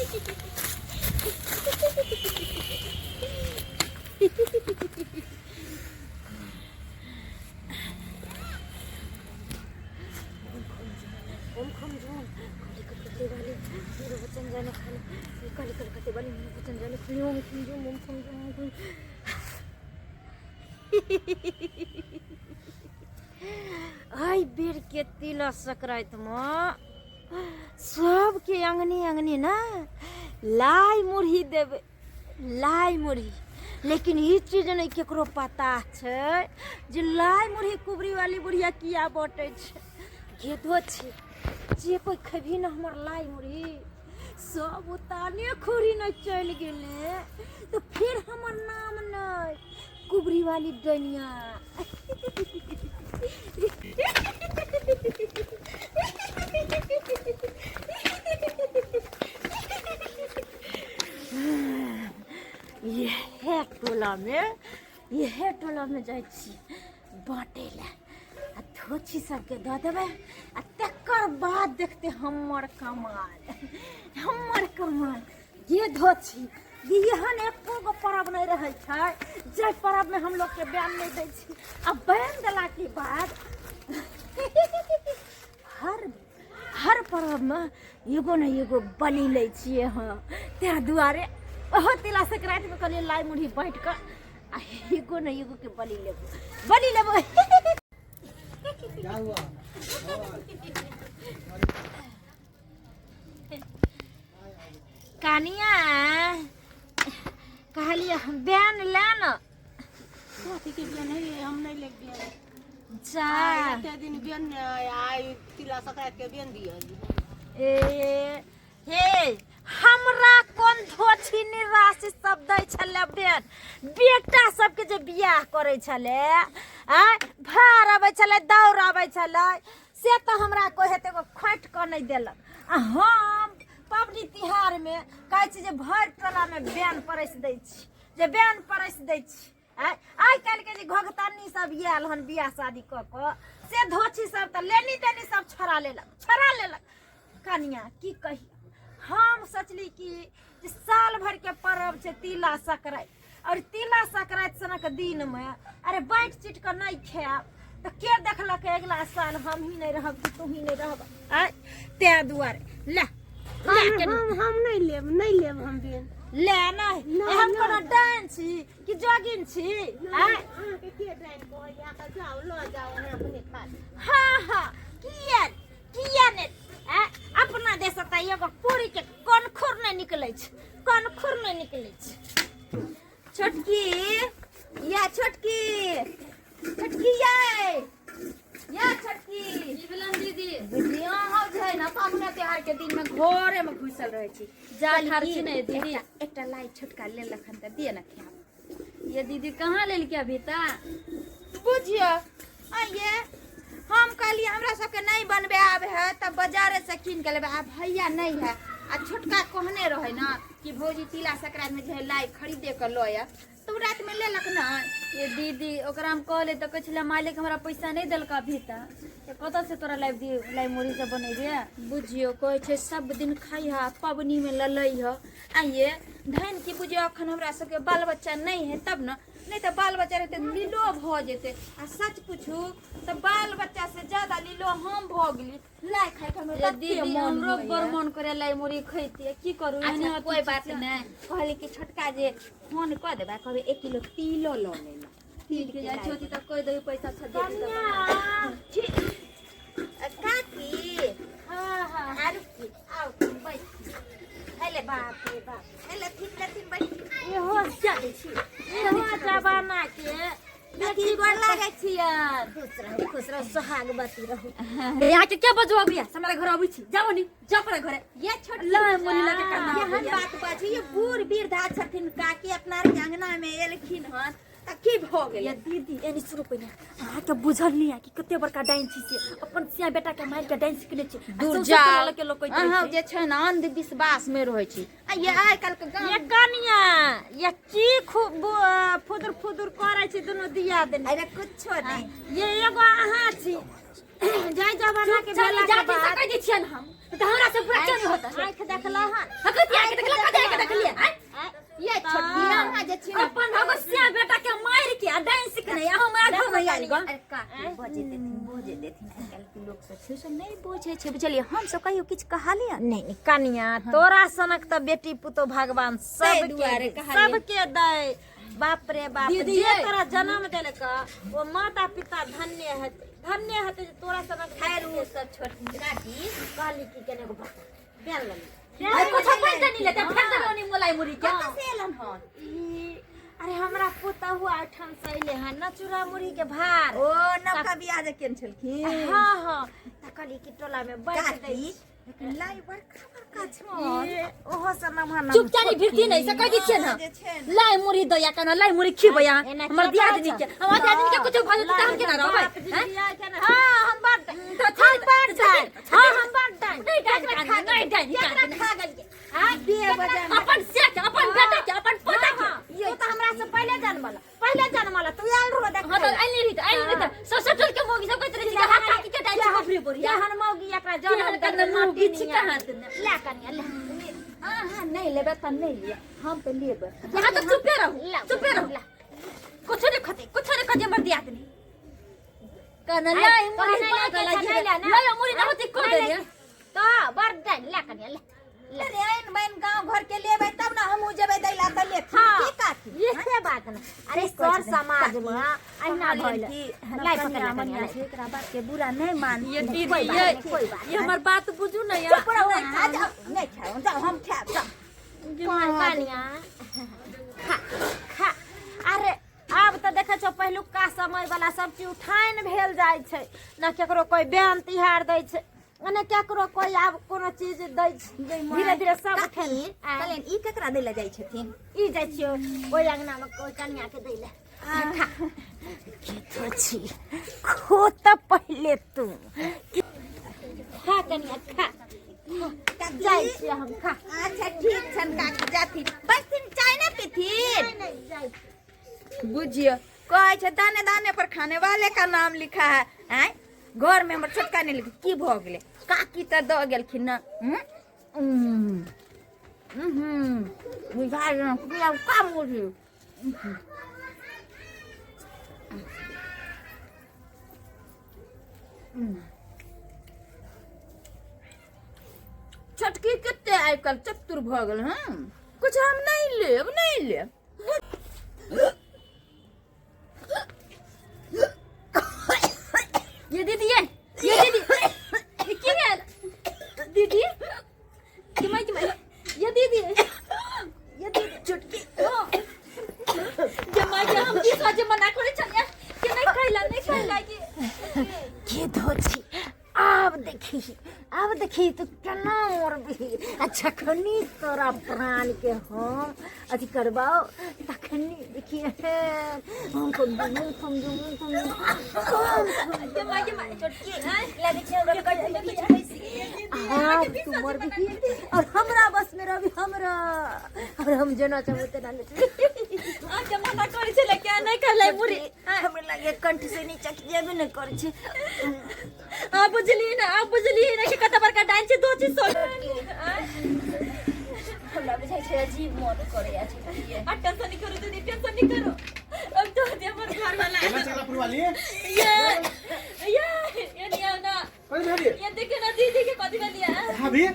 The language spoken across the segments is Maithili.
ओम खम झूम काली कलकत्ते वाली मेरे वचन जाने खाली काली कलकत्ते वाली मेरे वचन जाने खाली ओम खम झूम ओम खम झूम ओम खम। एहि बेरके तिला संक्रान्तिमे सबके अङ्गने अङ्गने ने लाइ मुरही देबै, लाइ मुरही। लेकिन ई चीज नहि केकरो पता छै जे लाइ मुरही कुबरी वाली बुढ़िया किया बँटै छै। गेदो छै जे कोइ खेबही ने हमर लाइ मुरही, सब उताने खोरी नहि चलि गेलै तऽ फेर हमर नाम नहि कुबरी वाली डनिया। इएह टोलामे, इएह टोलामे जाइ छी बाँटै लए आ धोछी सबके दऽ देबै आ तकर बाद देखतै हमर कमाल, हमर कमाल। ये धोछी एहन एको गो पर्व नहि रहै छै जाहि पर्वमे हम लोगके बैन नहि दै छी। आ बैन देलाके बाद हर हर पर्वमे एगो ने एगो बलि लै छियै। हँ, ताहि दुआरे ओहो तिला संक्रान्तिमे कहलियै लाइ मुरही बाँटि कऽ आ एगो ने एगोके बलि लेबो, बलि लेबो। कनिया कहलियै हम बैन ले ने। कथी के बियान है? हम नहीं ले बियान। जा। एते दिन बियान आइ तिला संक्रांति के बियान दिअ। ए हे, हमरा कोन धोछी निराशी सब दै छलै बेन? बेटा सबके जे बियाह करै छलै, आँय, भार अबै छलै, दौड़ अबै छलै, से तऽ हमरा कोइ हेतै एगो खोँटि कऽ नहि देलक। आ हम पबनी तिहारमे कहै छी जे भरि टोलामे बेन परसि दै छी, जे बेन परसि दै छी। आँय, आइ काल्हिके जे घोघतन्नी सब आयल हन बियाह शादी कऽ कऽ, से धोछी सब तऽ लेनी देनी सब छोड़ा लेलक, छोड़ा लेलक। कनिया की कही, हम सोचली कि जे साल भरिके पर्व छै तिला संक्रान्ति, और तिला संक्रान्ति सनक दिनमे अरे बाँटि चिट कऽ नहि खायब तऽ के देखलक अगिला साल हम ही नहि रहब कि तू ही नहि रहब। आँय, ताहि दुआरे ले ले हम कनि। हम नहीं लेब, नहीं लेब हम बेन। ले नहि। नहि, हम नहि। कोनो डाइन छी कि जोगिन छी? आँय? अहाँके के डाइन कहैया? तऽ जाउ, लऽ जाउ, अहाँ अपने खा लिअ। हाँ हाँ, किया किया ने? आँय, अपना देश तऽ एगो पूरी के कनखुर नहि निकलै छै, कनखुर नहि निकलै छै। छोटकी या छोटकी, छोटकी ये या छोटकी। की भेलन दीदी? बुझियो अहाँ जे है ना पाबनि त्योहार के दिन में घरे में घुसल रहै छी। जाल ठाढ़ की? छी ने दीदी? एकटा लाई छोटका लेलक हन तऽ दिअ ने खायब। ये दीदी कहाँ लेलके अभी ता? बुझियो आइए हम कहलिए हमरा सबके नहीं बनबे आबे है तब बाजारे से कीन के लेबे। आ भैया नहीं है आ छोटका कहने रहे ना कि भौजी तिला संक्रांति में जे है लाई खरीदे के लय, तो रात में लेलक ना। ये दीदी ओकरा हम कहले तऽ कहै छलै मालिक हमरा पैसा नहीं देलक अभी तक, तऽ कतऽ से तोरा लाइव दी, लाई मुरही सब बनेबे? बुझियो कहै छै सब दिन खाइ है पबनी में ललै है। आइए धन की बुझियो अखन हमरा सबके बाल बच्चा नहीं है तब ना, नहीं तऽ बाल बच्चा रहते लीलो भऽ जेतै। आ सच पूछू तऽ बाल बच्चा से ज्यादा लीलो हम भऽ गेली। लाई खाइ के हमरा ये तते दीदी मन हमरो होइए। बड़ मन करे लाई मुरही खैतियै, की करू? अच्छा, एहने अथी कोई बात छी से। नहीं, कहली कि छोटका जे फोन कऽ देबै, कहबै 1 किलो तिलो लऽ लेला। तिल के जाइ छोटी तऽ कहि देबै पैसा छह दे देतै। कनिया। ठीक। काकी। हाँ हाँ। आरु की आउ बैठ। हेले बाप रे बाप। हेले ठीक लेथिन बैठ। इहो चलै छी। इहो जमाना के बेटी गोर लागै छियन। खुश रहू, खुश रहू, सोहागवती रहू। यहाँ के क्या बजवा बिया हमारा घर अबै छी, जाओ नी जाओ अपना घरे। ये छोट ला मुरही लके काना एहन अबैया। बात बाजी, ये बूढ़ वृद्धा छथिन काकी, अपना आर के अंगना में एलखिन हन तऽ की भऽ गेलै? ये दीदी एनी शुरू पहिने अहाँके बुझल नहीं है कि कते बड़का डाइन छी से अपन सिया बेटा के मारि के डाइन सिखने छी। आ दूर सौंसे जाओ। टोला लके लोक कहैत रहै अहाँ छै। जे छै ने अंधविश्वास में रहै छी। आ ये आइ काल्हि के गाम ये कनिया ये की खूब फुदुर फुदुर करै छी दुनू दिया देने? अरे कुछो नहीं। ये एगो अहाँ छी। जाय जमाना के चुपचाप भेला के जाति से बाद कह दै छियन हम तऽ हमरा से पूरा क्यों नहीं होता आँखि देखला हन हकत आके देखला कते आके देखलिए आँय? ये छोटकी अहाँ जे छी ने अपन भगवसिया बेटा के मार के आ डांस सिखने आ हमरा घर में आयल गन अरे काकी बजे देथिन बोझे देथिन आइ काल्हि के लोक सब छै से नहि बुझै छै बुझलियै हमसब कहियो किछु कहलियै नहीं नहीं कनिया तोरा सनक तऽ बेटी पुतो भगवान ताहि दुआरे सबके कहलियै। सबके दै बाप रे बाप दीदी जे ये। तोरा जन्म देलक ओ माता पिता धन्य हेतै धन्य हेतै जे तोरा सनक खैर ओ सब छोटकी काकी कहली की केने गो बता बेल लेली अरे कुछ पैसा नहीं लेते फेंक देबै ओनी मोलाई मुरी के कतऽ से एलन हन ई, अरे हमरा पुतहु एहिठाम से अइले हन न चूड़ा मुरही के भार ओ नवका बियाह जे केने छलखिन हाँ हाँ तऽ कहली कि टोला में बैठ दै काकी लेकिन लाई बड़का बड़का छन ई, ओहो सब नम्हर नम्हर चुपचाप भिड़ती नहीं से कह दै छियै ना जे छै ने। लाई मुरी दया केना लाई मुरी खिबै यहाँ एना हमर के दियादनी करै के हमर दियादनी के कुछो भऽ जेतै तऽ हम केना रहबै बाप जी हैं? बियाह केने हाँ हम बड़ तऽ हम बड़ डाइन हाँ हम बड़ डाइन नहीं डाइन नहीं डाइन केकरा खा गेलियै हाँ अपन से के अपन बेटा के अपन पोता के तू तऽ हमरा से पहिले जनमल पहिले जनमल तू आयल रहो देख हां तऽ आइल नहीं रही आइल नहीं रही ससुर टोल के मौगी सब कहैत रहै छै कि हाथ काकी के डाइन छै बपरी बोरिया जहन मौगी एकरा जनम केहन देलकै, कन्ने मुँह माटी बिछि नियर। कहाँ देने। ले कनिया ले अहाँ नहि लेबै तऽ नहि लिअ हम तऽ लेबै यहाँ तऽ चुपे रहू चुपे रहू कुछो नहीं खते कुछो नहीं खते हमर दियादनी कहना लाई मुरी कहना पागल नहीं, लगी नहीं ले, ना। लाई मुरी ना होती को दे दिया तो बड़ डाइन ले कनिया ले अरे आइन बाइन गांव घर के लेबै तब ना हमहूँ जेबै दैला तऽ लेथिन हाँ की काकी ये से बात ना अरे सर समाज में अहिना भइल लाई पकड़ ले कनिया ले। एकरा बात के बुरा नहीं मान ये दीदी कोई बात ये नहीं, कोई बात ये हमर बात बुझू ना यार चुप रहो खा जाओ नहीं खाओ जाओ हम खाएब जाओ कनिया खा खा अरे आब तऽ देखै छौ पहिलुका समय वाला सब चीज उठाइन भेल जाइ छै न केकरो कोई बेन तिहार दै छै आ ने केकरो कोई आब कोनो चीज दै छै धीरे धीरे सब उठेन कहलियनि ई केकरा दै लए जाइ छथिन ई जाइ छियौ ओहि अंगना मे कोई कनिया के दै लए खा के छी खो तऽ पहिले तू खा कनिया खा जाइ छियै हम खा अच्छा ठीक छनि काकी जाथिन बैसथिन चाय नहि पीथिन नहि जाइ छियै। बुझियो कहै छै दाने दाने पर खाने वाले का नाम लिखा है आँय घर में हमर छोटका नहि लिख की भऽ गेलै काकी तऽ दऽ गेलखिन ने हूँ? उम्म, उम्हूँ, बुझा गेल कि आब का बुझी छोटकी कते आइ काल्हि चतुर भऽ गेल हँ कुछ हम नहि लेब नहि लेब ये दीदी ये ये दीदी ये की भेल दीदी कि माय ये दीदी ये दीदी चुटकी जे माय के हम की सोचे मना करे छलियै कि नहीं खैला नहीं खैला कि के धोछी आब देखी आब देखी तू केना मरबही आ जखनी तोरा प्राण के हम अथी करबाओ तखनी देखी हम कम कम के माय के माय छोटकी लगै छै ओकरा कटि किछु बैसि आब तू मरबही और हमरा बस में रहबी हमरा और हम जेना चाहबो तेना नचबी आ के मना करे छले के नहीं खैला मुरी हमरा लागे कंठ से नीचा जेबे नहि करै छै आ बुझली ना आ बुझली ना कि कत बड़का डाइन छै दो चीज सो हमरा बुझाइ छै अजीब मन करैया छोटकी आ टेंशन नहीं करो दीदी टेंशन नहीं करो अब तो दे हमर घर वाला केना चला पुरवाली ये ये ये नहीं आओ ना कथी भेलिए ये देखे ना दीदी के कथी भेलिए भाभी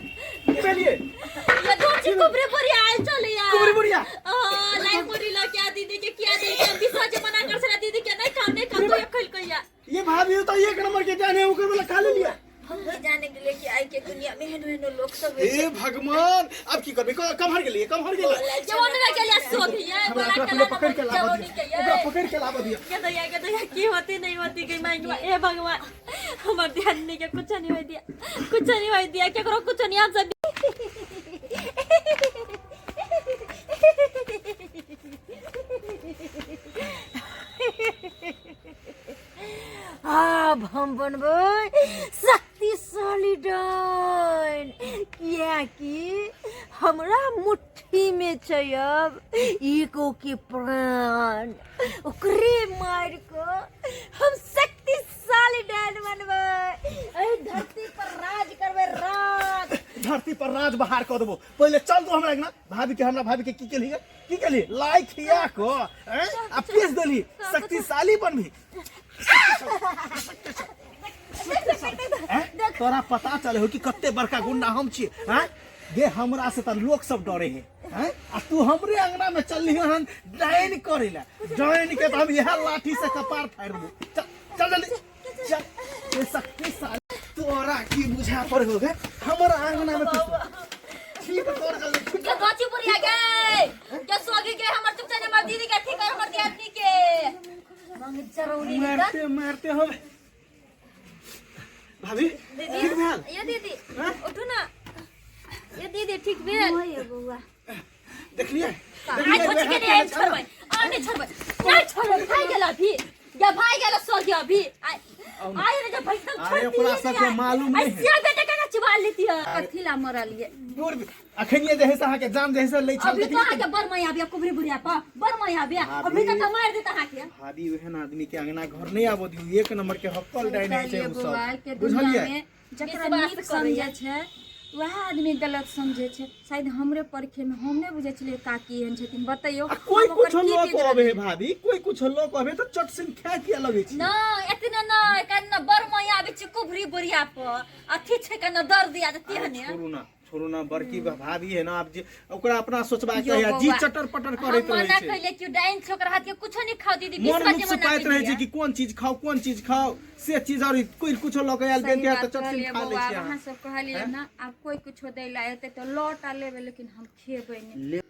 की भेलिए ये दो चीज कुबरे पर आयल चले यार कुबरी बुढ़िया हां लाई पूरी ला क्या दीदी के क्या दे के बिसा जे मना कर छला दीदी के नहीं खाओ नहीं खाओ तो ये खइल कइया ये भाभी तो एक नंबर के जाने ओकर वाला खा लेलिए हम नहीं जाने के लिए कि आई के दुनिया में एहनो एहनो लोग सब होइ छै हे भगवान अब की करबी कम हर गेलिए कम हर गेलिए जवन ना के लिया सो गई हमरा बोला ओकरा पहिले पकड़ के लाबऽ जवन दिअ के ओकरा पकड़ के लाबऽ दिअ के दया के दया की होती नहीं होती गई मांग ए भगवान हमर ध्यान नहीं के कुछ नहीं होई दिया कुछ नहीं होई दिया केकरो कुछ नहीं हम सब आब हम बनबै शक्तिशाली डाइन किएकि हमरा मुट्ठीमे छै अब एको के प्राण ओकरे मारि कऽ हम शक्तिशाली शक्तिशाली डाइन बनबै, एहि धरती पर राज करबै, राज। धरती पर राज बहार कऽ देबो। पहिले चल दो हमरा अंगना। भाभी के, हमरा भाभी के की केली? की केली? लाई खिया को हैं आ पीस देली। शक्तिशाली बनबी हैं? तोरा पता चले हो कि कते बड़का गुंडा हम छी हैं? गे हमरा से त लोग सब डरे है हैं? आ तू हमरे अंगना में चलली हन डाइन करे ला। डाइन के त हम यह लाठी से कपार फाड़ देबो। चल चल जल्दी चल। ये शक्तिशाली तोरा की बुझा पर हो गए हमरा अंगना में? ठीक कर जल्दी, ठीक। के गाची बुढ़िया गे, के सोगी के, हमर चुपचाप हमर दीदी के ठीक कर, हमर दियादनी के मांग चरौनी। मारते मारते हम भाभी ठीक भेल? ये दीदी। हाँ? उठू ना ये दीदी, ठीक भेल? ओए बौआ। देखलिए? आई छोची के नहीं छोड़बै, आ नहीं छोड़बै, नहीं छोड़बै। भाई गेल अभी या भाई गेल सोगी अभी। आई आई रे जब भाई सब अरे छोड़ ओकरा दिए। सबके मालूम नहीं है। सिया बेटा केना चिबा लेती है? कथी ला मरलिए? दूर अखनिए जे है से अहाँके जान जे है से लै छल। अभी तो अहाँके बड़ माया बिया, कुबरी बुढ़िया पर बड़ माया बिया। अभी तक मार देता अहाँके। भाभी, ओहन आदमी के अंगना घर नहीं आबो दियौ। एक नंबर के हक्कल डाइन है छै उ बौआ सब के दुनिया बुझलियै? में जकरा विश्वास नीक करैया। समझै छै वएह आदमी गलत समझै छै। शायद हमरे परखे में हम नहि बुझै छलियै काकी एहन छथिन। बतैयौ, आ कोई हम ओकर कुछ की लोग बिगड़लियै? अबे है भाभी, कोई कुछ लोग अबे त चट सिन खा किया लगै छै। न एतना न कारण बड़ माया आबै छै कुबरी बुढ़िया पर, अथी छै कना दर्द या तेहने। छोड़ू ना, छोड़ू ना, बड़की भाभी है ना, आब जे ओकरा अपना सोचबाक यौ चाही आ जी बौआ, चटर पटर हम करैत रहै मना छै। कैले कि डाइन छोकरा हाथ के कुछो नहीं खाओ दीदी। मन विश्वास मुख जे मना सुपाइत रहै छै केलियै। कि कोन चीज खाओ, कोन चीज खाओ, से चीज और कोई कुछो लऽ के आयल सही बेन बात तऽ चट सिन कहलियै खा लै बौआ। छै। अहाँ सब कहलियै ना, आब कोई कुछो दै ला एतै तऽ लौटा लेबै, लेकिन हम खेबै नहि।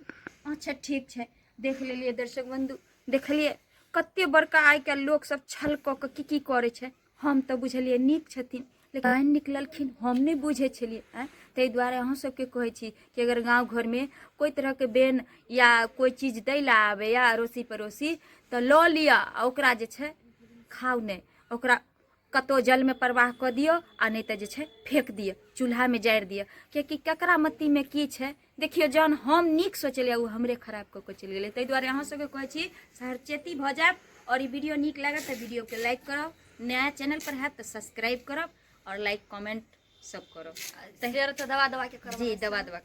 अच्छा ठीक छै, देख लेलियै दर्शक बंधु, देखलियै कते बड़का आइ काल्हि लोक सब छल कऽ कऽ की की करै छै। हम तऽ बुझलियै नीक छथिन, लेकिन एहन निकललखिन हम नहि बुझै छलियै। आँय, ताहि दुआरे अहूँ सबके कहै छी कि अगर गाँव घरमे कोइ तरहके बेन या कोइ चीज दै लए आबैए अड़ोसी पड़ोसी तऽ लऽ लिअ आ ओकरा जे छै खाउ नहि, ओकरा कतहु जलमे प्रवाह कऽ दियौ आ नहि तऽ जे छै फेक दियौ, चूल्हामे जारि दियौ, किएकि ककरा मतीमे की छै। देखियौ, जहन हम नीक सोचलियै ओ हमरे खराब कऽ कऽ चलि गेलै। ताहि दुआरे अहाँ सबके कहै छी सहरचेती भऽ जायब। आओर ई वीडियो नीक लागत तऽ वीडियोके लाइक करब, नया चैनल पर हैत तऽ सब्सक्राइब करब आओर लाइक कमेंट सब करब। शेयर तऽ दबा दबा के करब। जी, दबा दबा के।